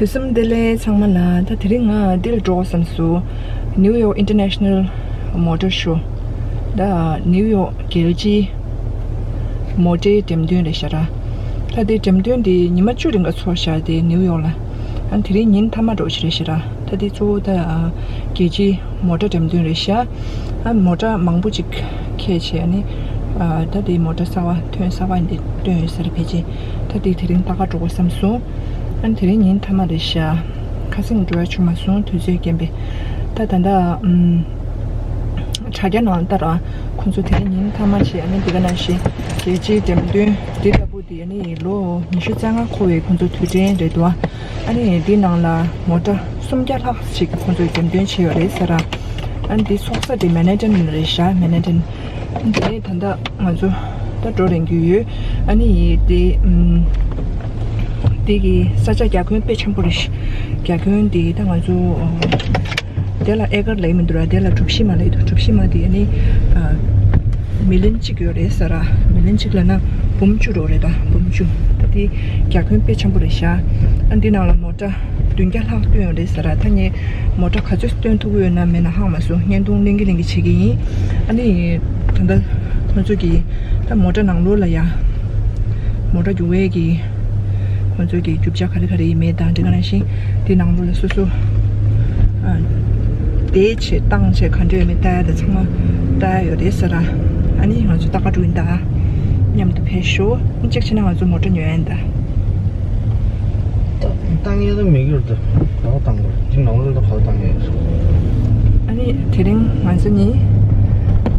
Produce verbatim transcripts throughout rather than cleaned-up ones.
དུས་གསུམ་བདེ་ལེགས་ཚང་མ་ལ། ད་དེ་རིང་ང་འདིར་འགྲོ་བསམ་སོང་། New York International Motor Show། ད་ནིའུ་ཡོག་རྒྱལ་སྤྱིའི་མོ་ཊའི་འགྲེམས་སྟོན་རེད་ཤག་ར། ད་དེ་འགྲེམས་སྟོན་དེ་ཉི་མ་བཅུ་རིང་ག་ཚོགས་ཤག་དེ་ནིའུ་ཡོག་ལ། ཨ་དེ་རིང་ཉིན་མཐའ་མ་འགྲོ་ཆེད་རེད་ཤག་ར། ད་དེ་གཙོ་བོ་ད་རྒྱལ་སྤྱིའི་མོ་ཊ་འགྲེམས་སྟོན་རེད་ཤག་ཨ་མོ་ཊ་མང་པོ་ཅིག་འཁྱེར་བྱས་ནས། ཨ་ད་དེ་མོ་ཊ་གསར་པ་ཐོན་གསར་པ་འདི་སྟོན་ཡོད་ས་རེད་ཕལ་ཆེར། ད་དེ་དེ་རིང་ལྟ་ག་འགྲོ་དགོས་བསམ་སོང་། ཨ་དེ་རིང་ཉིན་མཐའ་མ་རེད་ཤག་ཁ་སང་འགྲོ་ཡ་བྱུང་མ་སོང་དུས་ཚོད་རྐྱེན་པས། ད་ད་ལྟ་ཨམ་དྲ་རྒྱ་ནང་ལྟ་ར། ཁོང་ཚོ་དེ་རིང་ཉིན་མཐའ་མ་བྱས། ཨ་ནི་འདི་ག་ནང་བཞིན་རྒྱལ་སྤྱིའི་འགྲེམས་སྟོན་འདི་ལྟ་བུ་དེ་ཨ་ནི་ལོ་ཉི་ཤུ་རྩ་ལྔ་འཁོར་བའི་ཁོང་ཚོ་དུས་དྲན་རེད་འདུག་ཨ་ནི་འདི་ནང་ལ་མོ་ཊ་སུམ་བརྒྱ་ལྷག་ཅིག་ཁོང་ཚོས་འགྲེམས་སྟོན་བྱས་ཡོད་རེད་ཟེར་ར། ཨ་ནི་འདི་ཚོགས་ས་དེ་མན་ཧ་ཏན་རེད་ཤག་མན་ཧ་ཏན། འདི་ནས་ད་ལྟ་ང་ཚོ་ད་འགྲོ་རན་རྒྱུ་ཡོད། ཨ་ནི་འདི་ཨམ་འདི་གི་ས་ཆ་རྒྱ་ཁྱོན་དཔེ་ཆེན་པོ་རེད་ཤག་རྒྱ་ཁྱོན་འདི་ད་ང་ཚོ་ཨོ། དེ་ལ་ཨེ་ཀར་ལབ་མི་འདུག་ར། དེ་ལ་གྲུ་བཞི་མ་ལབ་འདུག་གྲུ་བཞི་མ་དེ་ནི་ཨ་མི་ལི་ཡོན་གཅིག་ཡོད་རེད་ཟེར་ར། མི་ལི་ཡོན་གཅིག་ལབ་ན་འབུམ་བཅུ་འགྲོ་རེད་ད། འབུམ་བཅུ། ད་དེ་རྒྱ་ཁྱོན་དཔེ་ཆེན་པོ་རེད་ཤག་ཨ་འདི་ནང་ལ་མོ་ཊ་བདུན་བརྒྱ་ལྷག་བཏོན་ཡོད་རེད་ཟེར་ར། ད་ངས་མོ་ཊ་ག་ཚོད་བཏོན་ཐུབ་ཀྱི་ཡོད་ན་མེད་ན་ཧ་གོ་མ་སོང་། བརྙན་ཐུང་ལེན་གྱི་ལེན་གྱི་བྱེད་ཀྱི་ཡིན། ཨ་ནི་ད་ལྟ་ཁོང་ཚོ་གི་ད་མོ་ཊ་ནང་ལོགས་ལ་ཡ་མོ་ཊ་རྒྱུག་པའི་གི་ཁོང་ཚོ་གི་རྒྱུ་ཆ་ག་རེ་ག་རེ་ཡིན་མིན་དང་། དེ་ག་ནང་བཞིན་དེ་ནང་ལོགས་ལ་སོ་སོ་ཨ་བསྡད་བྱས་བཏང་བྱས་ག་འདྲ་ཡོད་མེད་ལྟ་ཡ་དང་ཚང་མ་ལྟ་ཡ་ཡོད་རེད་ཟེར་ར། ཨ་ནི་ང་ཚོ་ལྟ་ག་འགྲོ་ཡིན་ད། མཉམ་དུ་ཕེབས་ཤོག་གཅིག་བྱས་ན་ང་ཚོ་མོ་ཊ་ཉོ་ཡ་ཡིན་ད། བཏང་ཡས་ད་མེད་ཀྱི་རེད་ད། ག་པར་བཏང་དགོས་རེད། འདི་ནང་ལོགས་ལ་ག་པར་བཏང་ཡས་རེད། ཨ་ནི་དེ་རིང་ང་ཚོ་གཉིས་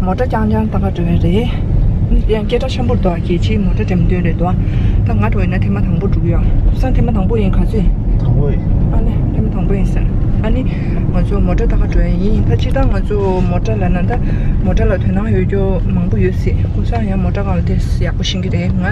མོ་ཊ་རྐྱང་རྐྱང་ལྟ་ག་འགྲོ་ཡ་རེད། འདི་ཡང་སྐད་གྲགས་ཆེན་པོ་འདུག་རྒྱལ་སྤྱིའི་མོ་ཊ་འགྲེམས་སྟོན་རེད་འདུག་ད་ང་འགྲོ་ཡིན་ན་ཐེངས་མ་དང་པོ་འགྲོ་གི་ཡོད། ཁ་སང་ཐེངས་མ་དང་པོ་ཡིན། ག་ཚོད། དང་པོ་ཡིན། ཨ་ནི་ཐེངས་མ་དང་པོ་ཡིན་ཟེར། ཨ་ནི་ང་ཚོ་མོ་ཊ་ལྟ་ག་འགྲོ་ཡ་ཡིན། ད་སྤྱིར་བཏང་ང་ཚོ་མོ་ཊ་ལབ་ན་ད་མོ་ཊ་ལ་དོ་སྣང་ཡོད་རྒྱུ་མང་པོ་ཡོད་སྲིད། ཁ་སང་ཡང་མོ་ཊ་སྒང་ལ་དེ་ཡག་པོ་ཤེས་ཀྱི་རེད། ང་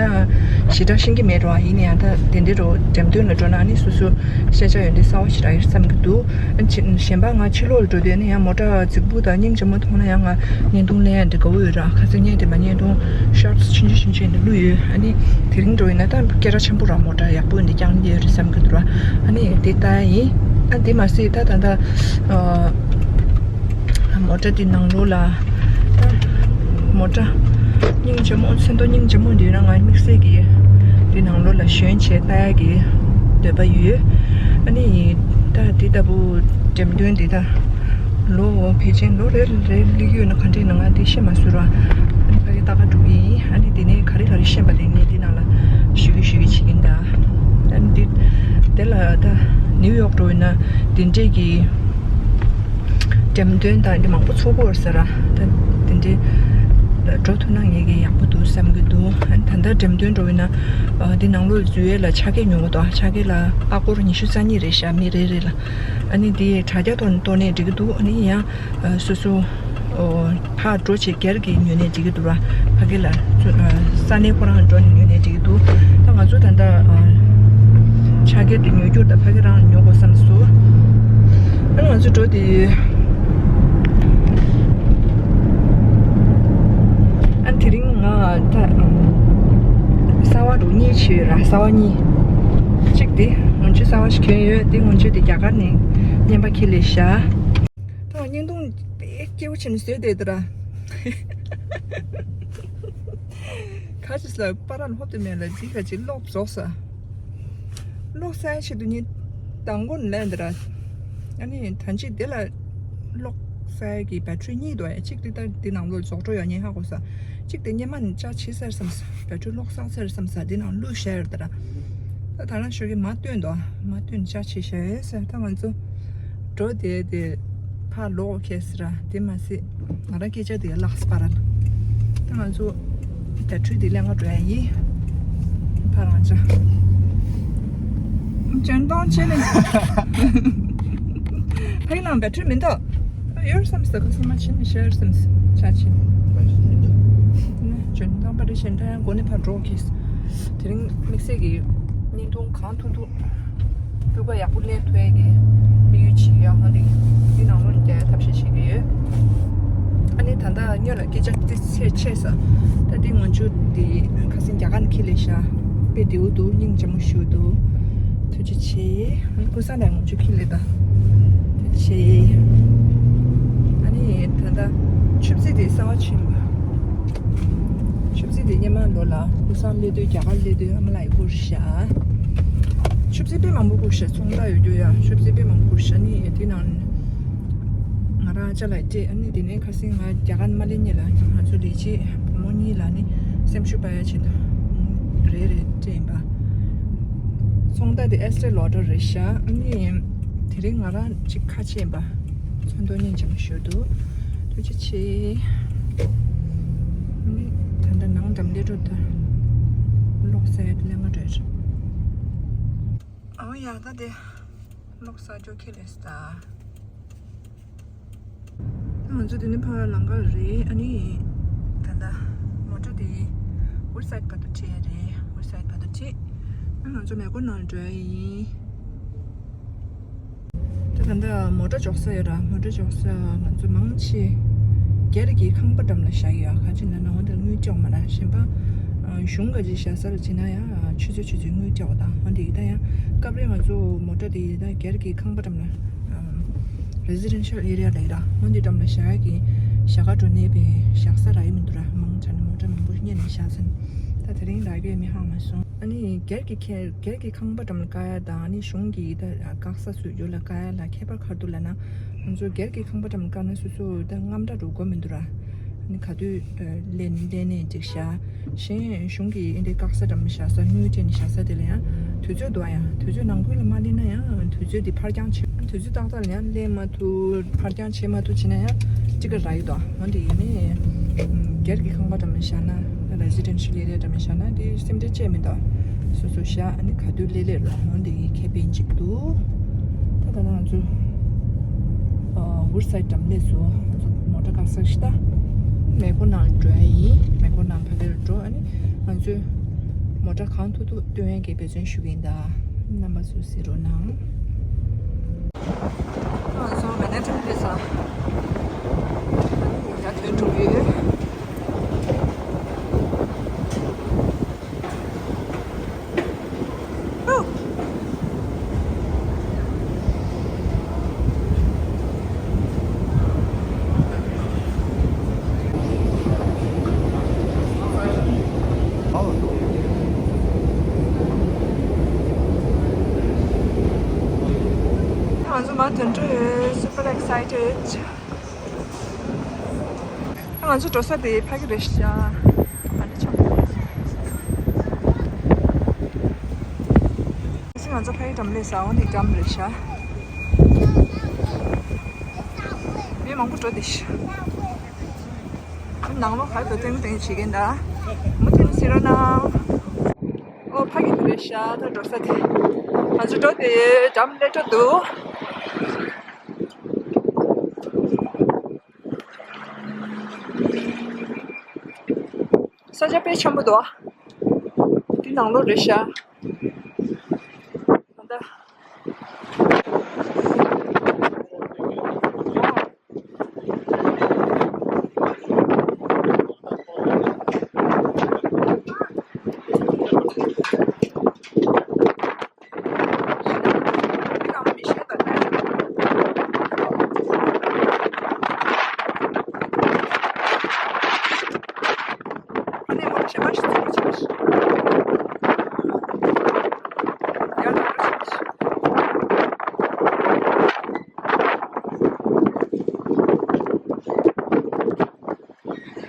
ཞེ་དྲག་ཤེས་ཀྱི་མེད་རོ། ཡིན་ན་ཡང་ད་དེ་འདྲའི་རོ་འགྲེམས་སྟོན་ལ་འགྲོ་ན་ནི་སོ་སོ་ཤེས་བྱ་ཡོད་འདི་གསར་པ་ཞེ་དྲག་ཡོད་བསམ་གྱི་འདུག་ཨ་ནི་གཞན་པ་ང་ཕྱི་ལོགས་ལ་འགྲོ་དུས་ནི་ཡང་མོ་ཊ་རྫིག་པོ་དང་སྙིང་རྗེ་མོ་མཐོང་ན་ཡང་ང་བརྙན་ཐུང་ལེན་ཡ་འདི་དགའ་བོ་ཡོད་ར། ཁ་སང་བརྙན་དེ་མ་བརྙན་ཐུང་ཤོར་ཊི་ཆུང་ཆུང་ཆུང་ཆུང་འདི་བླུགས་ཡོད། ཨ་ནི་དེ་རིང་འགྲོ་ཡིན་ན་ད་སྐད་གྲགས་ཆེན་པོ་ར། མོ་ཊ་ཡག་པོ་འདི་རྐྱང་རྐྱང་རེད་བསམ་གྱི་འདུག་ར། ཨ་ནི་འདི་ལྟ་ཡ་ཡིན། ཨ་འདི་མ་ཟད་ད་ད་ད་ཨ། མོ་ཊ་འདི་ནང་ལོགས་ལ་ད་མོ་ཊ་སྙིང་རྗེ་མོ། ཚོན་མདོག་སྙིང་རྗེ་མོ་འདི་ཡོད་ན་ང་དམིགས་བསལ་གྱིས་འདི་ནང་ལོགས་ལ་ཞོན་བྱས་ལྟ་ཡ་གི་འདོད་པ་ཡོད། ཨ་ནི་ད་འདི་ལྟ་བུ་འགྲེམས་སྟོན་འདི་ད་ལོ་ཕལ་ཆེར་ལོ་རེ་རེ་སླེབས་ཡོད་ན་ག་འདྲས་ན་ང་འདི་ཤེས་མ་སོང་ར། ཨ་ནི་ཕ་གི་ལྟ་ག་འགྲོ་གི་ཡིན། ཨ་ནི་འདི་ནས་ག་རེ་ག་རེ་ཤེས་པ་དེ་ངས་འདི་ནང་ལ་ཞུ་གི་ཞུ་གི་བྱེད་ཀྱིན་གདའ། ཨ་ནི་འདི་དེ་ལ་ད་ནིའུ་ཡོག་འགྲོ་ཡིན་ན་འདི་འདྲས་ཀྱི་འགྲེམས་སྟོན་དང་འདི་མང་པོ་ཚོགས་ཀྱི་ཡོད་ས་ར། ད་འདི་འདྲའི་འགྲོ་ཐུབ་ན་ངེད་ཀྱི་ཡག་པོ་འདུག་བསམ་གྱི་འདུག་ཨ་ནི་ད་ལྟ་འགྲེམས་སྟོན་འགྲོ་ཡིན་ན་ཨ་འདི་ནང་ལོགས་འཛུལ་ཡས་ལ་ཆ་རྐྱེན་ཉོ་དགོས་འདུག་ཆ་རྐྱེན་ལ་ཨ་སྒོར་ཉི་ཤུ་རྩ་གཉིས་རེད་ཤག་མི་རེ་རེ་ལ། ཨ་ནི་འདི་དྲ་རྒྱ་ཐོག་ནས་གཏོང་ནའི་འགྲིག་གི་འདུག་ཨ་ནི་ཡང་ཨ་སོ་སོ་ཨོ། ཕར་འགྲོ་བྱས་སྒེར་གྱིས་ཉོས་ནས་འགྲིག་གི་འདུག་ར། ཕ་གི་ལ་ཚུ་ཨ་ས་གནས་ཁོ་རང་འགྲོ་ནས་ཉོས་ནས་འགྲིག་གི་འདུག་ད་ང་ཚོ་ད་ལྟ་ཨ་ཆ་རྐྱེན་དེ་ཉོ་རྒྱུར་ད་ཕ་གི་རང་ཉོ་དགོས་བསམ་སོང་། ཨ་ང་ཚོ་འགྲོ་དེ་ཨ་དེ་རིང་ང་ད་གསར་པ་འགྲོ་གཉིས་བྱས་ཡོད་ར། གསར་པ་གཉིས། གཅིག་དེ་སྔོན་ཆད་གསར་པ་ཞིག་གྱོན་ཡོད། དེ་སྔོན་ཆད་དེ་རྒྱ་གར་ནས་རྔན་པ་ཁྱེར་སླེབས་ཤག་ད་བརྙན་ཐུང་དཔེ་སྐྱིད་པོ་བྱས་ནས་བཟོས་བསྡད་འདུག་ར། ཁ་ཅིག་ལ་པ་ར་ལ་ཧོབ་ཏེ་མེད་ལ་འདི་ཁ་ཅིག་གློག་རྫོགས་ས། གློག་ས་ཡ་ཆེད་དུ་ནི་དང་པོ་ནས་ལས་འདི་ར། ཨ་ནི་ད་ཅི་དེ་ལ་གློག་ས་ཡ་གི་བེ་ཊི་རི་གཉིས་འདུག་ཡ། གཅིག་དེ་ལྟར་འདི་ནང་ལོགས་རྫོགས་འགྲོ་ཡ་ཉེན་ཧ་གོ་ས། གཅིག་དེ་སྔོན་མ་ནས་ཅག་བྱེད་ཟེར་བསམ་ས། བེ་ཊི་རི་གློག་བསགས་ཟེར་བསམ་ས། འདི་ནང་བླུགས་བཞག་ཡོད་ད་ར། ད་ད་ལན་ཤོད་ཀྱི་མ་བཏོན་དོ། མ་བཏོན་ཅག་བྱེད་བཞག་ཡོད་ཟེར། ད་ང་ཚོ་འགྲོ་དེ་དེ་ཕར་ལོག་ཁེལ་སི་ར། དེ་མ་ཟད་ང་རང་སྐད་ཆ་དེ་ལགས་པ་ར། ད་ང་ཚོ་བེ་ཊི་རི་དེ་ལེན་ག་འགྲོ་ཡ་ཡིན། ཕར་རང་ཅག་འཇོན་ཐང་ཆེ་ནས་ཕ་གི་ནང་བེ་ཊི་རི་མི་འདུག་ཡོད་བསམ་སི། ཁ་སང་མ་ཕྱིན་ནས་ཤར་བསམ་སི་ཆ་ཕྱིན། ནས་འཇོན་ཐང་པ་རེད་ཞེ་འདྲ་ཡང་སྒོ་ནས་ཕར་འགྲོ་གི། དེ་རིང་དམིགས་བསལ་གྱི་བརྙན་ཐུང་གང་ཐུབ་ཐུབ་སྤུས་ཀ་ཡག་པོ་ལེན་ཐུབ་ཡས་ཀྱི་དམིགས་ཡུལ་ཅིག་ཡོད། ཧ་ལས་འདི་ནང་ལོགས་ནས་རྒྱག་ཡ་ཐབས་ཤེས་བྱེད་ཀྱི་ཡོད། ཨ་ནི་ད་ལྟ་སྔོན་ལ་སྐད་ཆ་ཏི་ཚེ་ཆེ་ས། ད་འདི་ང་ཚོ་འདི་ཁ་སང་རྒྱ་གར་ནས་ཁྱེར་སླེབས་ཤག་དཔེ་བདེ་པོ་འདུག་སྙིང་རྗེ་མོ་ཞེ་པོ་འདུག་ཐུགས་རྗེ་ཆེ། ཀུན་བཟང་དང་ངོ་ཅུ་ཁྱི་ལས་ད། ཐུགས་རྗེ་ཆེ། ཨ་ནི་ད་ལྟ་ཆུ་བརྩེགས་དེ་གསར་པ་ཕྱིན་པ། ཆུ་བརྩེགས་དེ་སྔོན་མ་ལོ་ལ་ཀུན་བཟང་སླེབས་དུས། རྒྱ་གར་སླེབས་དུས་ཨ་མ་ལགས་ཀྱིས་བསྐུར་ཤག་ཆུ་བརྩེགས་དཔེ་མང་པོ་བསྐུར་ཤག་ཚོང་རྟགས་ཡོད་རྒྱུ་ཡ། ཆུ་བརྩེགས་དཔེ་མང་པོ་བསྐུར་ཤག་ཨ་ནི་དེ་ནང་ང་རང་ཅ་ལག་སྤྲད། ཨ་ནི་དེ་ནས་ཁ་སང་ང་རྒྱ་གར་མ་སླེབས་སྔོན་ལ་ང་ཚོ་ལས་བྱེད་བུ་མོ་གཉིས་ལ་ནི་སེམས་ཤུགས་སྤར་ཡ་ཆེད་དུ་རེ་རེ་སྤྲད་ཡིན་པ། ཚོང་རྟགས་དེ་ཨེས་ཊེ་ལོ་ཌར་རེད་ཤག་ཨ་ནི་དེ་རིང་ང་རང་གཅིག་ཁ་ཕྱེ་ཡིན་པ། ཚོན་མདོག་སྙིང་རྗེ་མོ་ཞིག་འདུག་ཐུགས་རྗེ་ཆེ། ཨ་ནི་ད་ལྟ་ནང་འགྲམ་སླེབས་འགྲོ། ད་གློག་ཟ་ཡ་དེ་ལས་སྔ་འགྲོ་ཡ་རེད། ཨོ་ཡ། ད་དེ་གློག་ཟ་འགྲོ་ཁེལ་ལེ་སོང་ད། ང་ཚོ་དེ་ནས་ཕར་ལམ་ཁ་ལ་རེད། ཨ་ནི་ད་ལྟ་མོ་ཊ་དེ་བུ་ལ་སའིཌ་བར་དུ་ཁྲིད་ཡ་རེད། བུ་ལ་སའིཌ་བར་དུ་ཁྲིད། ཨ་ང་ཚོ་མེ་འཁོར་ནང་འགྲོ་ཡ་ཡིན། ད་ད་ལྟ་མོ་ཊ་འཇོག་ས་ཡོད་ར། མོ་ཊ་འཇོག་ས་ང་ཚོ་མང་ཆེ་སྒེར་གྱི་ཁང་པ་འགྲམ་ལ་བཞག་ཡོད། ག་ཅི་ན་ན་འོ་འདིར་དངུལ་སྐྱོག་མ་ར། གཞན་པ་གཞུང་ག་ཅི་བཞག་ས་ལ་བྱེད་ན་ཡང་ཆུ་ཚོད་ཆུ་ཚོད་དངུལ་སྐྱོག་དང་འོ་འདི་ཡི་ད་ཡང་སྐབས་རེ་ང་ཚོ་མོ་ཊ་དེ་ཡི་ད་སྒེར་གྱི་ཁང་པ་འགྲམ་ལ། རེ་སི་ཌེན་ཤལ་ཨེ་རི་ཡ་ལ་ཡིན་ར། འོ་འདི་འགྲམ་ལ་བཞག་ཡ་གི་ཞྭ་སྒར་འགྲོ་ནས་པའི་བཞག་ས་རག་གི་མི་འདུག་ར། མང་ཆེ་ནས་མོ་ཊ་མང་པོ་རྙེད་ནས་བཞག་ཟིན། ད་དེ་རིང་རག་གི་མི་ཧ་མ་སོང་། ཨ་ནི་སྒེར་གྱི་ཁེ་སྒེར་གྱི་ཁང་པ་འགྲམ་ལ་བཀག་ཡ་དང་ཨ་ནི་གཞུང་གི་ད་བཀག་ས་སུ་ཡོད་ལ་བཀག་ཡ་ལ་ཁྱད་པར་ག་རེ་འདུག་ལབ་ན། ང་ཚོ་སྒེར་གྱི་ཁང་པ་འགྲམ་ལ་བཀག་ན་སོ་སོ་ད་དངངས་སྐྲག་འགྲོ་དགོས་མི་འདུག་ར། ཨ་ནི་ག་དུས་ལེན་ལེན་ནས་འགྲིག་ཤག་གཞན་གཞུང་གི་ཨེ་འདྲའི་བཀག་ས་འགྲམ་བཞག་ས་དངུལ་སྤྲད་ནས་བཞག་ས་དེ་ལ་ཡང་དུས་ཚོད་འདུག་ཨ། ཡང་དུས་ཚོད་ནང་ཁུལ་ལ་མ་སླེབས་ན་ཡང་དུས་ཚོད་དེ་ཕར་འགྱངས་བྱེད། དུས་ཚོད་ཏག་ཏག་ལ་ཡང་སླེབས་མ་ཐུབ། ཕར་འགྱངས་བྱེད་མ་ཐུབ་བྱས་ན་ཡང་ཅི་ག་རག་གི་འདུག་འོན་ཏེ་ཡིན་ནའི་སྒེར་གྱི་ཁང་པ་འགྲམ་བཞག་ན། རེ་སི་ཌེན་ཤལ་ཨེ་རི་ཡ་འགྲམ་བཞག་ན་དེ་སེམས་ཁྲལ་བྱས་མི་འདུག་སོ་སོ་བཞག་ཨ་ནི་ག་དུས་སླེབས་སླེབས་རོགས། འོན་ཏེ་ཡིན་ཁེ་ཕན་ཅིག་འདུག་ད་ད་ང་ཚོ་ཨ་བུ་ལ་སའིཌ་འགྲམ་སླེབས་སོང་། ང་ཚོ་མོ་ཊ་བཀག་ས་ཞིག་ད་མེ་འཁོར་ནང་འགྲོ་ཡ་ཡིན། མེ་འཁོར་ནང་ཕ་གིར་འགྲོ། ཨ་ནི་ང་ཚོས་མོ་ཊ་གང་ཐུབ་ཐུབ་སྟོན་ཡ་གི་འབད་བརྩོན་ཞུ་གི་ཡིན་ད། རྣམ་པ་ཚོ་གཟིགས་རོགས་གནང་། ང་ཚོ་མེ་ནེ་ཊོན་སླེབས་སོང་། ཡར་ཐོན་འགྲོ་གི་ཡོད། ང་ཚོ་མར་ཐོན་འགྲོ་ཡོད། Super excited. ང་ཚོ་འགྲོ་ས་དེ་ཕ་གི་རེད་ཤག་ཨ་ནི་ཆོག་ང་ཚོ་ཕ་གི་འགྲམ་སླེབས་སོང་། འདི་འགྲམ་རེད་ཤག་མི་མང་པོ་འགྲོ་བསྡད་ཤག་ནང་ལོགས་ག་རེ་འདུག་ལྟེང་ལྟེང་བྱེད་ཀྱིན་གདའ། མུ་མཐུད་ནས་གཟིགས་རོགས་གནང་། ཨོ་ཕ་གི་འདི་རེད་ཤག་ད་འགྲོ་ས་དེ། ང་ཚོ་འགྲོ་དེ་འགྲམ་སླེབས་འགྲོ་འདུག་ས་ཆ་དཔེ་ཆེན་པོ་འདུག་འདི་ནང་ལོགས་རེད་ཤག་ད་ལྟ།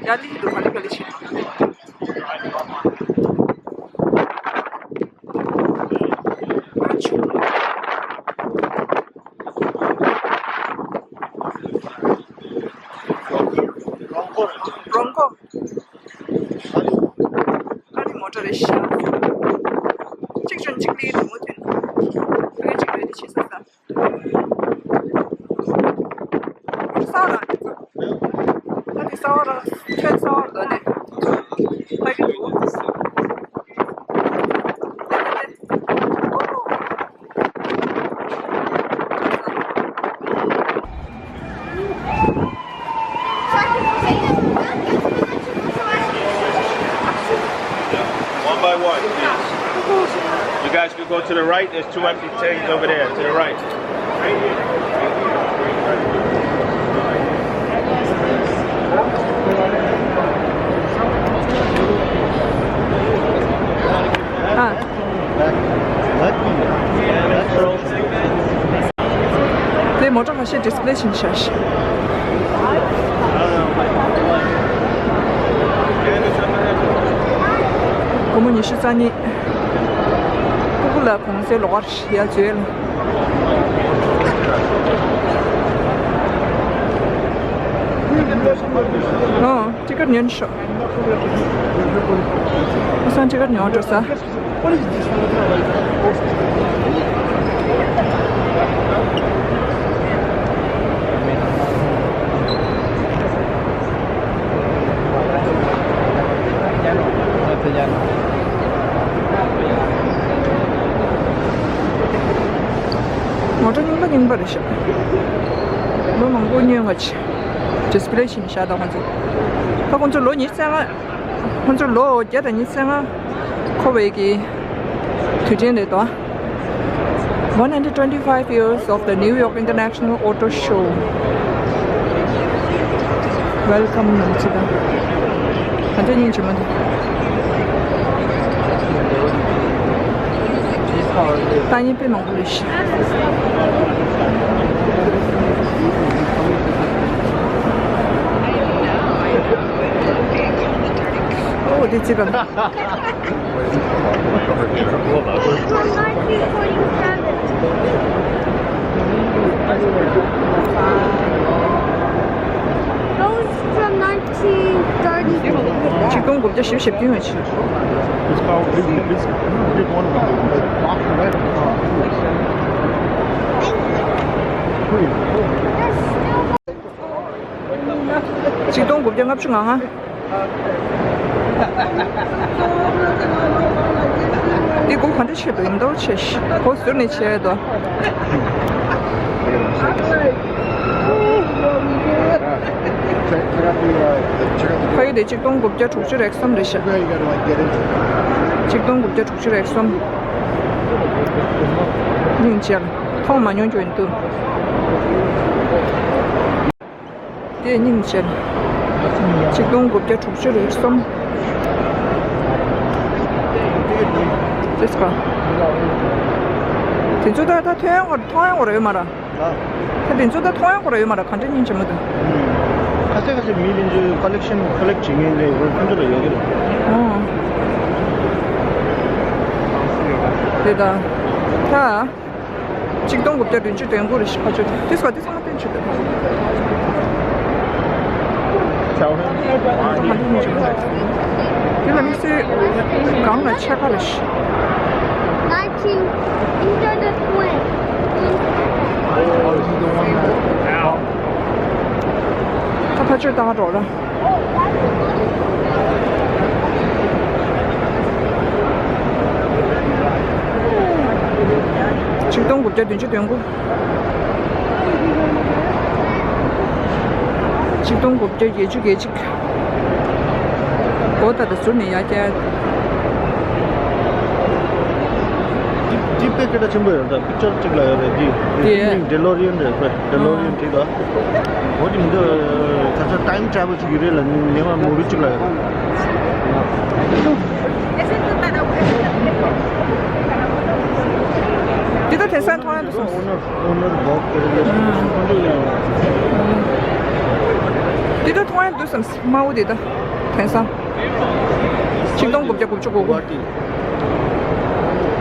ཡ་ལི་འདུག་ག་ལེ་ག་ལེ་བྱེད། རོང་པོ། ཨ་ནི་མོ་ཊ་རེད་ཤག་གཅིག་བྱུང་གཅིག་ལི་འདུག་མུ་མཐུད་ནས། ཨ་ནི་གཅིག་རེད་དེ་ཕྱིན་སོང་ས། ས་ར། ད་དེ་ས་བ་ར། ཁྱོད་ས་བ་ར་ནས། ད་གི་འདུག One by one, please. You guys could go to the right. There's two empty things over there to the right. དེ་མོ་ཊ་ཁ་ཤས་ཌིས་པི་ལེ་ཕྱིན་ཤག་སྒོར་མོ་ཉི་ཤུ་རྩ་གཉིས། ཀུ་ཀུ་ལ་གོང་ཚད་ལོགས་ཀར་ཡ་བཅོལ། ཨོ། ཊི་ཀེ་ཊི་ཉོས་ཤོག་ཁ་སང་ཊི་ཀེ་ཊི་ཉོ་འགྲོ་ས། མོ་ཊ་རྙིང་པ་རྙིང་པ་རེད་ཤག་ལོ་མང་པོ་ཉོས་ང་ཆེ། ཌིས་པི་ལེ་ཕྱིན་ཤག་ད་ཁོང་ཚོ། ད་ཁོང་ཚོ་ལོ་ཉི་ཤུ་རྩ་ལྔ། ཁོང་ཚོ་ལོ་བརྒྱ་དང་ཉི་ཤུ་རྩ་ལྔ་འཁོར་བའི་གི་དུས་དྲན་རེད་དོ། One hundred twenty-five years of the New York International Auto Show. Welcome ནང་ཚིག་དང་། ག་འདྲ་སྙིང་རྗེ་མོ་འདུག་ཏ་ཉི་པེ་མང་པོ་རེད་ཤག་ཨོ་དེ་ཅི་ག Those from nineteen thirty. ཆིག་སྟོང་དགུ་བརྒྱ་བཞི་བཅུ་ཞེ་བདུན་ཡོད་ཆེ། It's called, it's, it's big one of them. That's still ཆིག་སྟོང་དགུ་བརྒྱ་ལྔ་བཅུ་ང་ལྔ། འདི་སྒོ་ག་འདྲ་ཕྱེ་འདུག་ཡིན་མདོག་ཆེ་ཤི། སྒོ་ཟུར་ནས་ཕྱེ་འདུག་ཕ་ཡུལ་དེ་ཆིག་སྟོང་དགུ་བརྒྱ་དྲུག་ཅུ་རེ་གསུམ་རེད་ཤག་ཆིག་སྟོང་དགུ་བརྒྱ་དྲུག་ཅུ་རེ་གསུམ། སྙིང་རྗེ། མཐོང་མ་མྱོང་རྒྱུ་ཡིན་འདུག་དེ་སྙིང་རྗེ། ཆིག་སྟོང་དགུ་བརྒྱ་དྲུག་ཅུ་རེ་གསུམ། ཅེས་ཀ་དེ་ཚོ་ད་ད་ཐོན་ཡོང་མཐོང་ཡོང་རེད་མ་ར། ད་དེ་ཚོ་ད་མཐོང་ཡོང་རེད་མ་ར། ག་འདྲ་སྙིང་རྗེ་མོ་འདུག་ཁ་ཤས་ཁ་ཤས་མི་དེ་ཚོ་ཀོ་ལེག་ཤན་ཀོ་ལེག་བྱེད་མཁན་ལས་ཁོ་ཚོ་ལ་ཡོད་ཀྱི་རེད། ཨོ། དེ་ད་ད། ཆིག་སྟོང་དགུ་བརྒྱ་བདུན་ཅུ་དོན་དགུ་རེ་ཞིག་ཕ་ཆོས་དེ་སོ་དེ་ཚང་མ་བསྟན་ཆོས་དེ། དེ་ལ་དམིགས་བསལ་གང་ལ་ཆ་ག་རེ་ཞིག Nineteen. These are the twins. ད་ཕ་ཆོས་ལྟ་ག་འགྲོ་ར། ཆིག་སྟོང་དགུ་བརྒྱ་བདུན་ཅུ་དོན་དགུ། ཆིག་སྟོང་དགུ་བརྒྱ་བརྒྱད་ཅུ་གྱ་གཅིག་སྒོ་ད་ལྟ་ཟུར་ནས་ཡར་བསྐྱལ། ཅི་པེ་ཀེ་ད་ཆེན་པོ་ཡོད་ད། པིག་ཅར་གཅིག་ལ་ཡོད་རེད་འདི། དེ་ཌེ་ལོ་རི་ཡན་རེད་པས། ཌེ་ལོ་རི་ཡན་དེ་ལ། འོ་དེ་མི་འདུག་ད་ཆ་ཊའིམ་ཊྲ་ཝེལ་ཅིག་ཡོད་རེད་ལ། ཉི་མ་མུ་རུ་གཅིག་ལ་ཡོད། འདི་ད་དེང་སང་མཐོང་ཡ་འདུག་སམ། འདི་ད་མཐོང་ཡ་འདུག་སམ། དམར་པོ་འདི་ད་དེང་སང་། ཆིག་སྟོང་དགུ་བརྒྱ་དགུ་བཅུ་གོ་དགུ།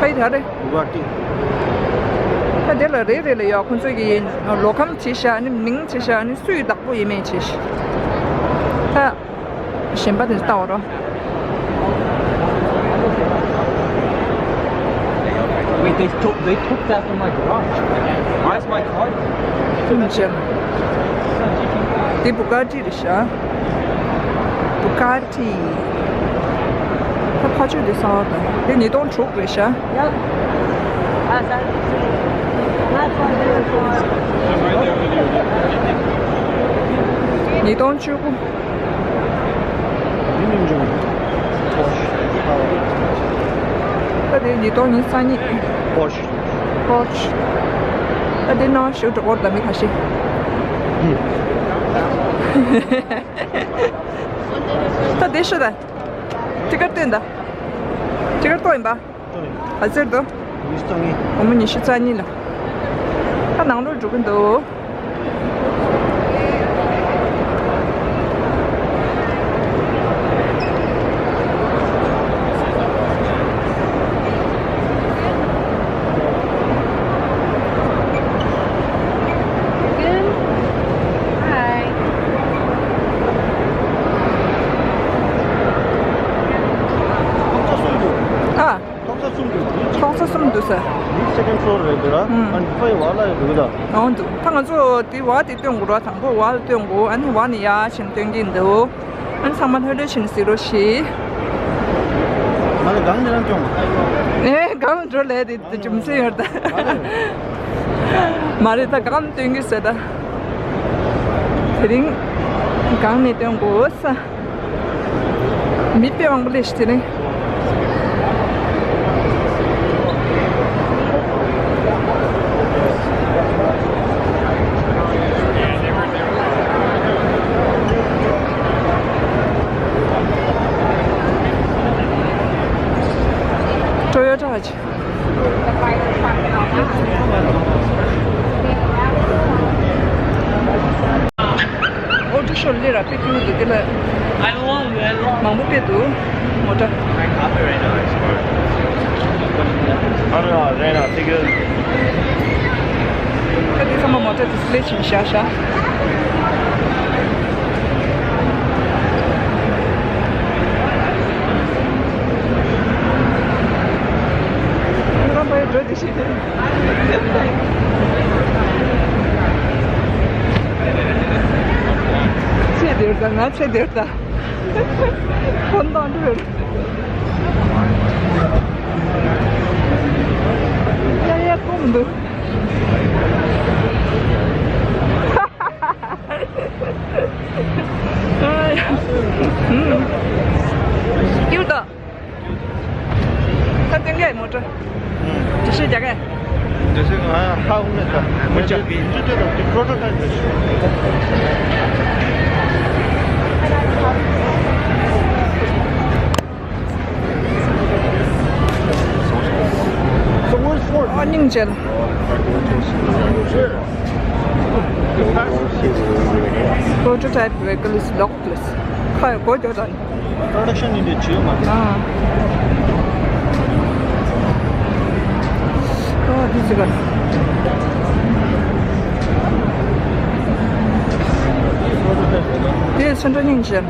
ཕ་ཡི་དེ་རེད། ད་དེ་ལ་རེ་རེ་ལ་ཡོད། ཁོང་ཚོ་གི་ལོ་ཁམས་བྲིས་ཤག་ནི་མིང་བྲིས་ཤག་ནི་སུའི་བདག་པོ་ཡིན་མིན་བྲིས་ཤག་ད་གཞན་པ་དེ་ཚོ་ལྟ་བ་རོ། Wait, they took, they took that from my garage. Where's my car? ཁྱིམ་ཆེན། འདི་བུ་ག་ཊི་རེད་ཤག་བུ་ག་ཊི། ད་ཕ་ཆོས་འདི་གསང་བ་དང་འདི་ཉིས་སྟོང་དྲུག་རེད་ཤག་ཉིས་སྟོང་བཅུ་དགུ། ད་དེ་ འདི་ཏོག་ཉིས་རྩ་གཉིས། Porsche། Porsche། ད་འདི་ནང་ཞུ་འགྲོ་འོར་ད་མི་ཁ་ཤས། ད་འདི་ཤོད་ད། ཊི་ཀེ་ཊི་སྟོན་ད། ཊི་ཀེ་ཊི་ཏོག་ཡིན་པ། ག་ཚོད་འདུག་ཉི་ཤུ་རྩ་གཉིས། སྒོར་མོ་ཉི་ཤུ་རྩ་གཉིས་ལ། ད་ནང་ལོགས་འགྲོ་གི་འདུག་ཨ། ཐོག་ས་གསུམ་འདུག་ཐོག་ས་གསུམ་འདུག་ས། འདི་second floor རེད་འདུག་ར། ཨང་། ཨ་ནི་ཕའི་བ་ལ་ཡོད་འདུག་ད། འོང་འདུག་ད་ང་ཚོ་དེ་བ་དེ་སྟོན་དགོས་ར། དང་པོ་བ་ལ་སྟོན་དགོས། ཨ་ནི་བ་ནས་ཡར་ཕྱིན་སྟོན་གྱིན་འདུག་ཨ་ནི་ཚང་མ་ལྷོད་ལྷོད་བྱས་ནས་གཟིགས་རོགས་ཞེས། མ་ལ་གང་ནས་རང་སྐྱོང་། ཨེ་གང་འགྲོ་ལས་དེ་དེ་རྒྱུ་མཚན་ཡོད་ད། མ་རེད་ད་གང་སྟོན་གྱི་ཟེར་ད། དེ་རིང་གང་ནས་སྟོན་དགོས་ས། མི་དཔེ་མང་པོ་སླེབས་ཤག་དེ་རིང་། Toyota ཨོ་ཊོ་ཤོ་ལས་ར་དཔེ་སྐྱིད་པོ་འདུག་དེ་ལ། I love you, I love you. མང་པོ་དཔེ་འདུག་མོ་ཊ། I copy right now, I swear. ཨ་ར་རེད་ན་ཐིག་གི། ད་དེ་ཚང་མ་མོ་ཊ་ཌིས་པི་ལེ་བྱས་བཞག་ཤག་ཚེ་འདིར་དང་ང་ཚེ་འདིར་དང་། ཁོ་འདང་འདྲ་རེད། ཡ་ཡ་ཀུམ་འདུག་ཨ་ཡ། ཨུམ། ཀིའུ་ཊི། ད་སྟོན་གྱི་མོ་ཊ། འགྲེལ་བཤད་རྒྱག་གི། འགྲེལ་བཤད་ང་ཧ་གོ་མེད་ད། མི་རྒྱག་པའི་འཇུ་དེ་དང་དེ་པྲོ་ཊོ་ཊའིབ་རེད། ཨ་སྙིང་རྗེ་ལ། Prototype vehicle is locked. ཁ་ཡོད་གོ་ཅོ་དང་། Production in the gym. ཨ། ཨོ་དེ་ཅི་ག་དེ་སེམས་ཁྲལ་སྙིང་རྗེ།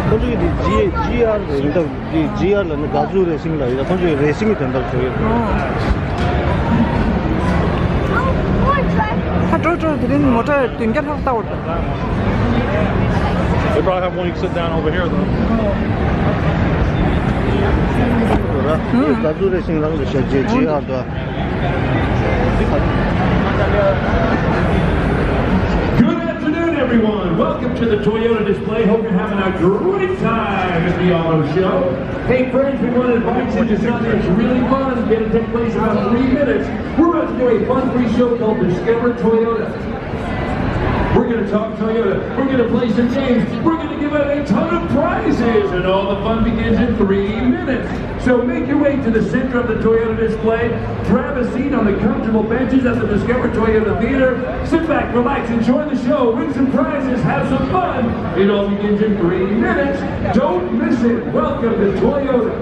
ཁོ་ཚོ་གི་དེ་ཇི་ཇི་ཨར་རེད་འདུག་དེ་ཇི་ཨར་ལ་ནི་ག་ཟུག་རེ་སིང་ལ་ཡོད། ཁོ་ཚོ་གི་རེ་སིང་གི་དོན་དག་བཟོ་ཡོད། ཨོ། ཁ་དྲོ་དྲོ་དེ་རིང་མོ་ཊ་བདུན་བརྒྱ་ལྷག་ལྟ་བར་འགྲོ། They probably have one you can sit down over here, though. ད་ཟུག་རེ་སིང་རང་གི་ཞབས་རྗེས་ཇི་ཨར་དང་། Good afternoon, everyone. Welcome to the Toyota display. Hope you're having a great time at the auto show. Hey, friends, we want to invite you to something that's really fun. It's going to take place in about three minutes. We're about to do a fun free show called Discover Toyota. We're going to talk Toyota. We're going to play some games. We're going to give out a ton of prizes, and all the fun begins in three minutes. So make your way to the center of the Toyota display. Grab a seat on the comfortable benches at the Discover Toyota Theater. Sit back, relax, enjoy the show, win some prizes, have some fun. It all begins in three minutes. Don't miss it. Welcome to Toyota.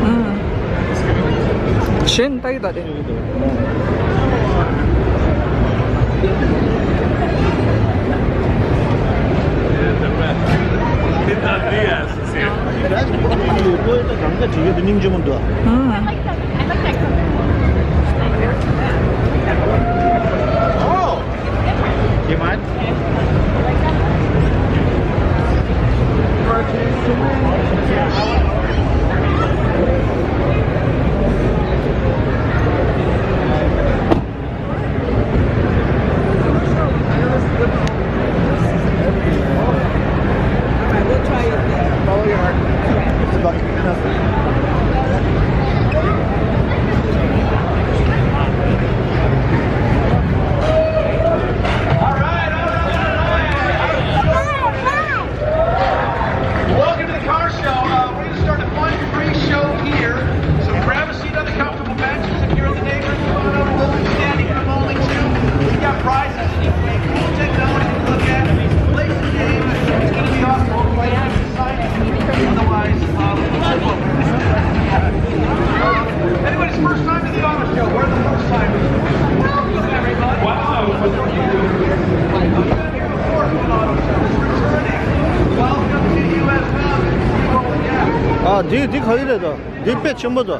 ཨུམ། གཞན་ལྟ་གི་ད་དེ། ཨུམ། འདི་འདི་ག་རེ་རེད་ད། འདི་དཔེ་ཆེན་པོ་ད།